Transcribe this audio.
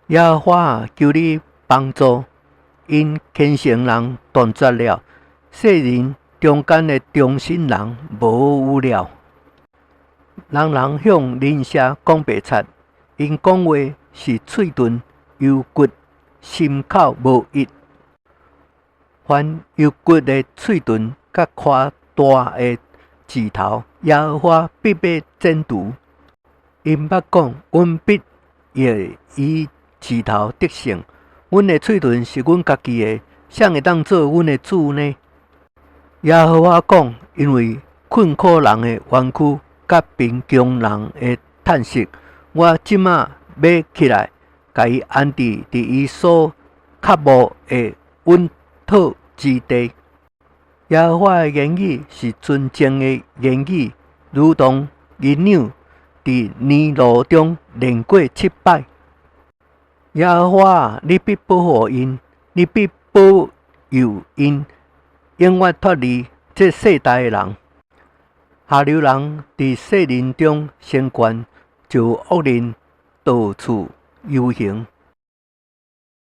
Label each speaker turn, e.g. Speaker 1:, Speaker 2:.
Speaker 1: 耶和華啊，求你幫助，𪜶虔誠人斷絕了，世人中間的忠心人無有了。人人向鄰舍講白賊，𪜶講話是喙鈍有骨，心口無一。凡有骨的喙唇佮誇大的舌頭，耶和華必欲剪除。𪜶捌講，阮必會以舌頭得勝。阮的喙唇是阮家己的，誰會當做阮的主呢？耶和華講，因為困苦人的冤屈，佮貧窮人的嘆息，我這馬欲起來，共伊安置佇伊所渴慕的穩妥之地。耶和華的言語是純淨的言語，如同銀兩佇煉爐中煉過七擺。耶和華，你必保護𪜶，你必保佑𪜶，永遠脫離這世代的人。下流人佇世人中成權，就惡人到處遊行。